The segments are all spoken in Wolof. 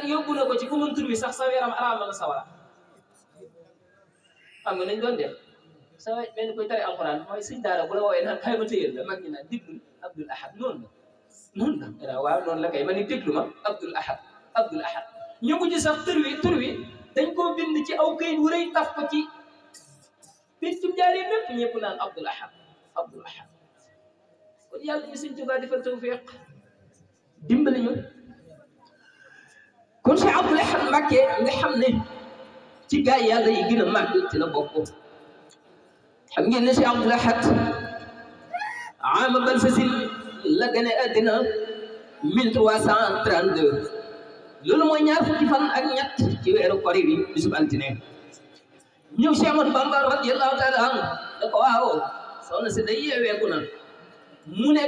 nag yóbbu na ko ci ku mën tur wi sax sa yaram araam na sawara xam nga nañ doon def sa benn koy tari alxuraan mooy sëñ daara bu la wooyee naan xay ma téyel la mag ñi naan déglul Abdul Ahad noonu la waaw noonu la kay ma ni déglu ma Abdul Ahad ñu mujj sax tur wi dañ koo bind ci aw këyit wu rëy taf ko ci pencum jaaree lépp ñëpp naan Abdul Ahad kon yàlla ñu sëñ Tuubaa defal tawfiq dimbali ñu kon Cheikh Abdoul Ahad Mbacké nga xam ne ci gaay yàlla yi gën a màgg ci la bokk xam ngeen ne Cheikh Abdoul Ahad ama balsasin la gane àddina 1332 loolu mooy ñaar fukki fan ak ñett ci weeru kori bi bisub altine ñëw Cheikh Ahmadou Bamba radiyallahu taala anhu da ko waaw soxna si day yeeweeku na mu ne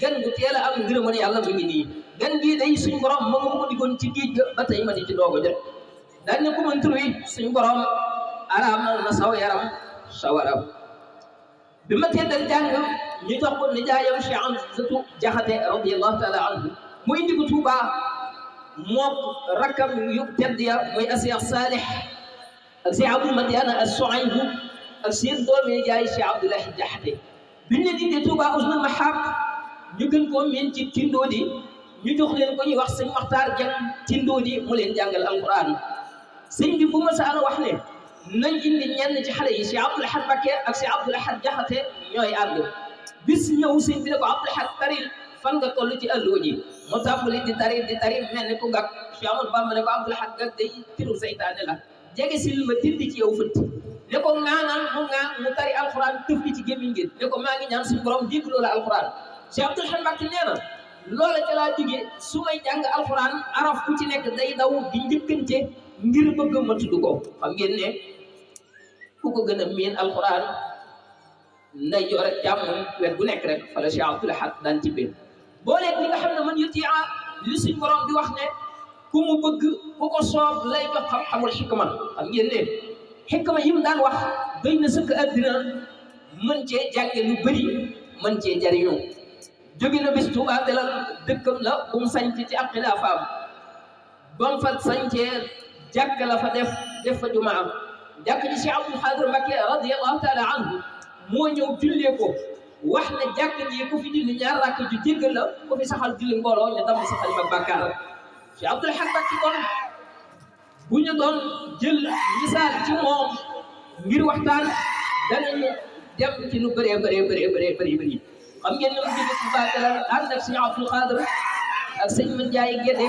gan gu teel a am ngërëmal yàlla mu ngi nii gan gi day suñ borom ma nga ma ko digoon ci géej ga ba tey ma di ci doog a jot daan ne ko mën tur wi suñ borom araamal na saw yaram sawara bi ma teddal jàng ñu jox ko nijaayam Cheikh Amsatu Jaxate radiyallahu taala anhu mu indi ko Tuuba moom rakkam yu tedd ya muy Cheikh Saalih ak Cheikh Abdou Madiana as-Suaybu ak seen doomi jaay Cheikh Abdoulaye Jaxate biñ leen indee Tuuba Usnul Mahab ñu gën koo miin ci Tindoodi ñu jox leen ko ñuy wax sëñ Maxtaar Jang Tindoodi mu leen jàngal alquran sëñ bi bu ma sa ana wax ne nañ indi ñenn ci xale yi Cheikh Abdoul Ahad Mbacké ak Cheikh Abdoul Ahad Jaxate ñooy ànd bis ñëw sëñ bi ne ko Abdoul Ahad taril fan nga toll ci àlluwa ji mu tàmbali di tari mel ne ku gàk Cheikh Amadou Bamba ne ko Abdoul Ahad gàk day tiru seytaane la jege sil ma dindi ci yow fëtt ne ko ŋaanal mu tari alquran tëf li ci gémmiñ ngeen ne ko maa ngi ñaan suñu borom dégg loola alquran Cheikh Abdoul Ahad Mbacké nee na loola ca laa jógee su may jàng alquran araf ku ci nekk day daw di njëkkante ngir bëgg ma tudd ko xam ngeen ne ku ko gën a miin alquran nday joor ak jàmm wet bu nekk rek fala Cheikh Abdoul Ahad daan ci biir booleeg li nga xam ne man yutia li suñ borom di wax ne ku mu bëgg ku ko soob lay jox xam-xamul xikma xam ngeen ne xikma yi mu daan wax doy na sëkk àddina mën cee jànge lu bëri mën cee jariñu jóge na bis Tuubaa dalal dëkkam la bu mu sañc ci ak xilaafaam ba mu fa sañcee jàkk la fa def fa jumaa jàkk ji Cheikh Abdoul Khadir Mbacké radiyallahu taala anhu moo ñëw jullee ko wax ne jàkk ji ku fi julli ñaar rakk ju jéggal la ku fi saxal julli mbooloo ñu damm sa xalima bàkkaar Cheikh Abdoul Ahad Mbacké kon bu ñu doon jël misaal ci moom ngir waxtaan danañu dem ci lu bëree xam ngeen ne mu jóge ci baatelal ànd ak sëñ Abdoul Khadir ak sëñ Man Njaay Gédé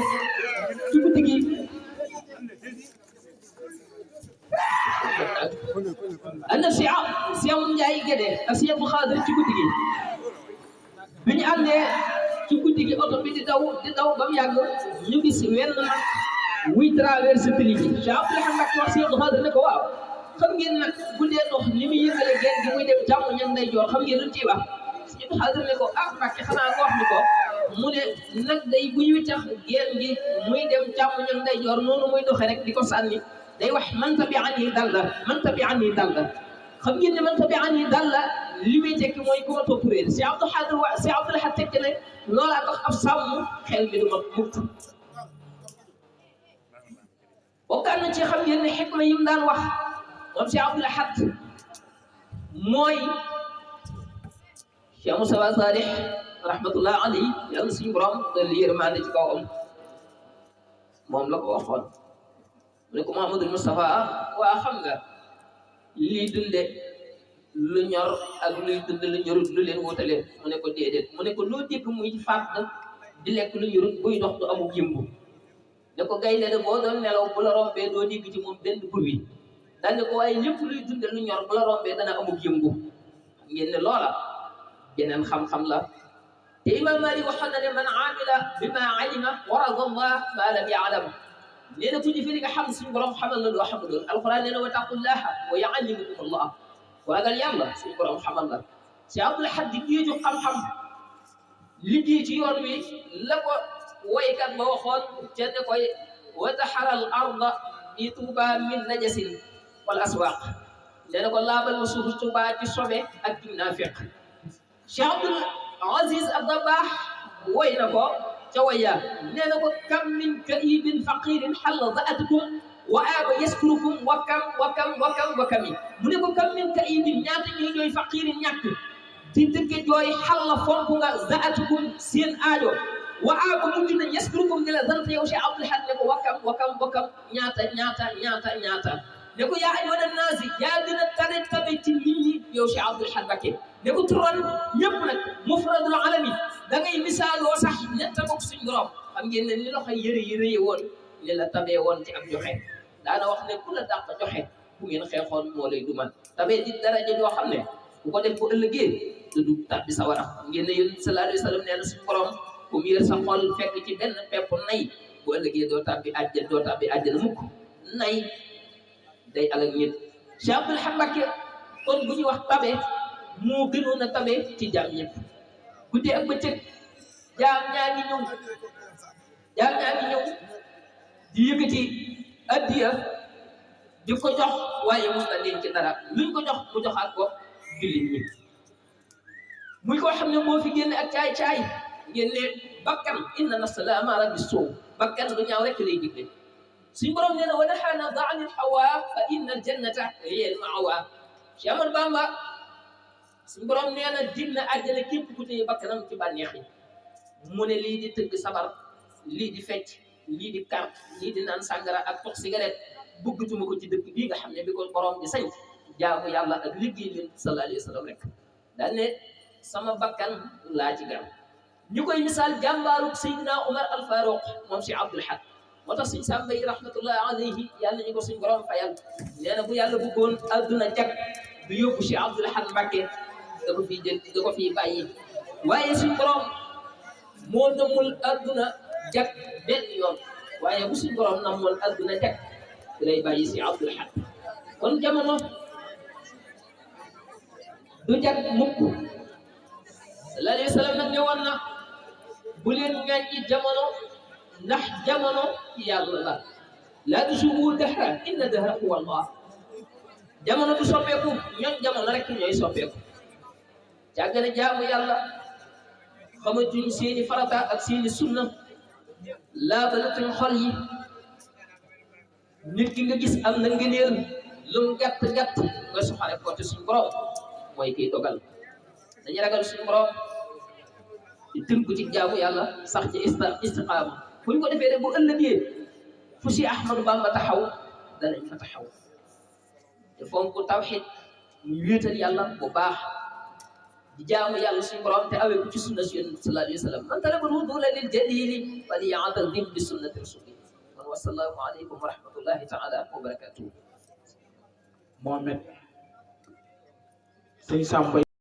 ci guddi gi ànd ak sëñ Man Njaay Gédé ak sëñ Abdoul Khadir ci guddi gi bi ñu àndee ci guddi gi oto bi di daw ba mu yàgg ñu gis wenn nag wuy traversé tali bi Cheikh Abdoul Ahad Mbacké wax sëñ Abdoul Khadir ne ko waaw xam ngeen nag bu dee dox ni muy yëngale geen gi muy dem jàmm ñan nday joor xam ngeen lu ciy wax sëñ Abdoul Khadir ne ko ah Mbacké xanaa nga wax ni ko mu ne nag day bu ñu wiccax geen gi muy dem jàmm ñan nday joor noonu muy doxe rek di ko sànni day wax man tabi'ani dalla xam ngeen ne man tabi'ani dalla li muy tekki mooy ku ma topp réer Cheikh Abdoul Ahad tekki ne loolaa tax ab sàmm xel mi du ma mukk bokkaan na ci xam ngeen ne xikma yi mu daan wax moom Cheikh Abdoul Ahad mooy Cheikh Moussa Salih rahmatullah alayhi yàlla suñu borom dolli yërmande ci kawam moom la ko waxoon mu ne ko Mouhamadul Moustapha waa xam nga lii dunde lu ñor ak luy dund lu ñorut lu leen wutale mu ne ko déedéet mu ne ko loo dégg muy fàtt di lekk lu ñorut buy dox du amul yëmbu ne ko gaynde de boo doon nelaw bu la rombee doo dégg ci moom benn bruit daal ne ko waaye lépp luy dunde lu ñor bu la rombee dana amul yëngu xam ngeen ne loola yeneen xam-xam la te imam Malik waxoon na ne man amila bima alima warada Allah ma lam ya'lam nee na ku jëfe li nga xam suñu borom xamal la loo xamul alquran nee na wattaqullaha wa yu'allimukum Allah wa ragal yàlla suñu borom xamal la Cheikh Abdoul Ahad di géeju xam-xam liggéey ci yoon wi la ko woykat ba waxoon ca ne koy wa taxaral arda bi Tuuba min najasin wal aswaq nee na ko laabal ma suufu Tuuba ci sobe ak ci naafiq Cheikh Abdoul Aziz Dabakh woy na ko cawaya nee na ko kam min kaibin faqirin xalla zaatukum wa aba yaskurukum wakam mu ne ko kam min kaibin ñaata ñuy jooy faqirin ñàkk di dëgg jooy xalla fonk nga zaatukum seen aajo wa aba mujj na yaskurukum di la sant yow Cheikh Abdoul Ahad ne ko wakam ñaata ne ko yaa ayyuhan naasi yaa gën a tabe ci nit ñi yow Cheikh Abdoul Ahad Mbacké ne ko turan ñëpp nag mufradul alami da ngay misaaloo sax ñett bokk suñu borom xam ngeen ne li loxo yëre yi rëye woon li la tabee woon ci ak joxe daana wax ne ku la dàq joxe bu ngeen xeexoon moo lay duman tabee di daraja joo xam ne bu ko def bu ëllëgee du dugg tàbbi sa wara xam ngeen ne yéen sallallahu alayhi wa sallam nee na suñu borom ku mu yër sa xol fekk ci benn pepp nay bu ëllëgee doo tàbbi àjjana mukk nay day alal nit Cheikh Abdoul Ahad Mbacké kon bu ñuy wax tabe moo gënoon a tabe ci jaam ñëpp guddi ak bëccëg jaam ñaa ngi ñëw di yëkkati addiya di ko jox waaye mos na leen ci dara luñ ko jox mu joxaat ko jullit ñi muy koo xam ne moo fi génne ak caay ngeen ne bakkan inna nafsa la amaara bis-suu bakkan lu ñaaw rek lay digle suñu borom nee na wa nahaa nafsa anil hawaa fa inna al-jannata hiya al-ma'waa Cheikh Ahmadou Bamba suñu borom nee na dig na àjjana képp ku téye bakkanam ci bànneex yi mu ne lii di tëgg sabar lii di fecc lii di carte lii di naan sàngara ak tox cigarette bëggatuma ko ci dëkk bii nga xam ne bi ko borom di sañ jaamu yàlla ak liggéey leen sallallahu alayhi wa sallam rek daal ne sama bakkan laa ci gam ñu koy misaal jàmbaaru Seydina Omar al Farouq moom Cheikh Abdoul Ahad moo tax suñ sàmba yi rahmatullahi alayhi yàlla ñu ko suñ borom fayal nee na bu yàlla bëggoon adduna jag du yóbbu Cheikh Abdoul Ahad Mbacké da ko fii jël da ko fii bàyyi waaye suñ borom moo namul adduna jag benn yoon waaye bu suñ borom namoon adduna jag da lay bàyyi Cheikh Abdoul Ahad kon jamono du jag mukk sallallahu alayhi wa sallam nag ne woon na bu leen ŋàññi jamono ndax jamono yàlla la laa tusubu dahra inna dahra huwa Allah jamono du soppeeku ñoom jamono rek ñooy soppeeku jàgg na jaamu yàlla xamatuñ seeni farata ak seeni sunna laabalatuñ xol yi nit ki nga gis am na ngëneel lu mu gàtt nga soxare ko te suñu borom mooy kiy dogal dañu ragal suñu borom di tënku ci jaamu yàlla sax ci istiqaama bu ñu ko defee rek bu ëllëgee fu si Ahmadou Bamba taxaw danañ fa taxaw te fonk tawxid ñu wéetal yàlla bu baax di jaamu yàlla suñu borom te awee ko ci sunna si yonent sallallahu alayhi wa sallam man talaba al-wusula lil jalili falya'tazim bi sunnati rasuli kon wasalaamu aleykum wa rahmatullahi taala wa barakatuh Mohamed sëñ Samba